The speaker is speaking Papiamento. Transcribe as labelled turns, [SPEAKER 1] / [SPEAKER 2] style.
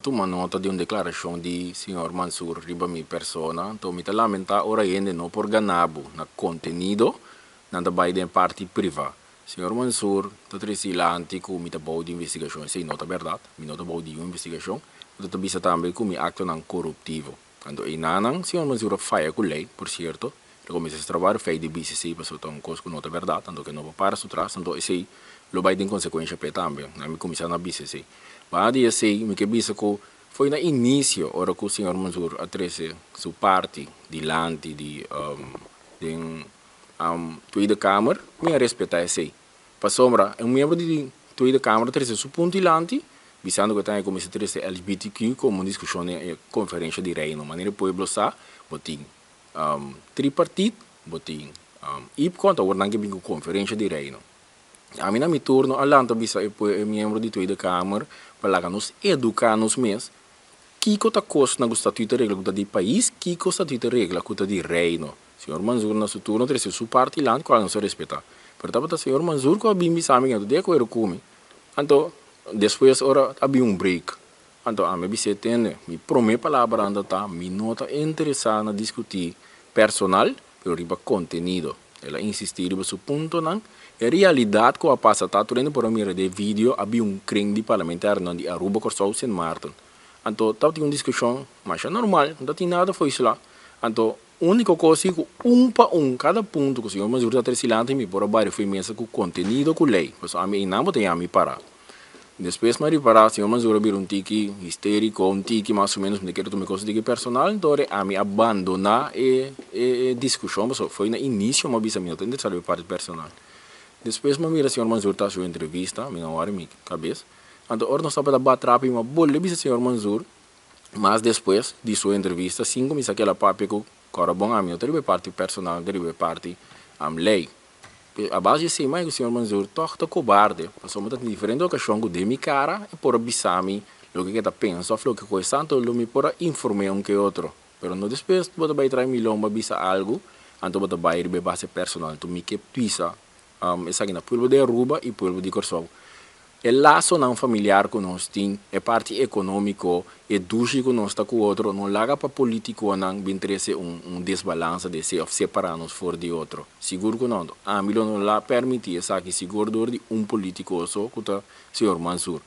[SPEAKER 1] Tuma nota di un deklarashon di señor Mansur riba mi persona, anto mi ta lamentá ora hende no por gana bo na kontenido, nan ta bai den parti privá. Señor Mansur ta trese dilanti ku mi ta bou di investigashon, esei no ta bèrdat, mi no ta bou di un investigashon, anto ta bisa tambe ku mi aktonan koruptivo. Anto einanan señor Mansur a faya ku lei, por sierto, el a kuminsá strabar fei di BCC pasobra ta un kos ku no ta bèrdat, anto ke no por para su tras, anto esei lo bai den konsekuensha p'e tambe. Nan mi kuminsá na bisa esei. Banda di esei mi ke bisa ku foi na inisio ora ku señor Mansur a trese su parti dilanti di den Tweede Kamer, mi a respetá esei. Pasobra un miembro di Tweede Kamer a trese su punto dilanti bisando ku e ta kuminsá trese LGBTQ komo un diskushon den e Konferensha di Reino. Manera e pueblo sa, bo tin tripartit, bo tin IPCO, anto awor nan ke bin ku Konferensha di Reino. Ami na mi turno a lanta bisa e e miembro di Tweede Kamer pa laga nos eduká nos mes kiko ta kosnan ku statuut ta regla ku ta di pais, kiko statuut ta regla ku ta di Reino. Señor Mansur na su turno trese su parti land kual nos a respetá. Pero tabata señor Mansur ku a bin bisa mi ku ta di akuerdo ku mi. Anto despues ora a bin un break anto ami a bis'é tende mi promé palabra anda ta mi no ta interesá na diskutí personal pero riba kontenido. El a insistí riba su puntonan. E realidat ku a pasa ta tur hende por a mira den video a bin un kring di parlamentarionan di Aruba, Kòrsou, Sint Maarten. Anto tabatin un diskushon masha normal, no tabatin nada foislá. Anto úniko kos si ku un pa un kada punto ku señor Mansur ta trese dilanti mi por a bari fo'i mesa ku kontenido ku lei. Pasobra ami einan bo ta yama mi pará. Despues mi a ripará señor Mansur a bira un tiki histériko, un tiki mas o ménos mi ta kere tuma e kos un tiki personal, enton ami a bandoná e e diskushon pasobra fo'i na inisio mi a bisa mi no ta interesá riba e parti personal. Despues mi a mira señor Mansur ta hasi un entrevista, mi no wòri mi kabes, anto ora nos tabata bat rapi mi a bolbe bisa señor Mansur mas despues di su entrevista sin kuminsá keda papia ku kòrda bon ami no ta riba e parti personal mi ta riba e parti lei. A base di esei mai ku señor Mansur tòg ta kobarde, pasobra mi ta tin diferente okashon ku den mi kara e por a bisa mi loke ke ta pensa òf loke ku e sa, anto lo mi por a inform'é un ke otro. Pero no despues bo ta bai trae mi lomba bisa algu, anto bo ta bai riba e base personal. Anto mi ke bisa esaki na pueblo di Aruba i pueblo di Kòrsou. E lasonan familiar ku nos tin, e parti ekonómiko, e dushi ku nos ta ku otro, no laga pa polítikonan bin trese un un desbalansa di esei òf separá nos for di otro. Sigur ku no. Ami lo no la pèrmití esaki sigur dor di un polítiko so ku ta señor Mansur.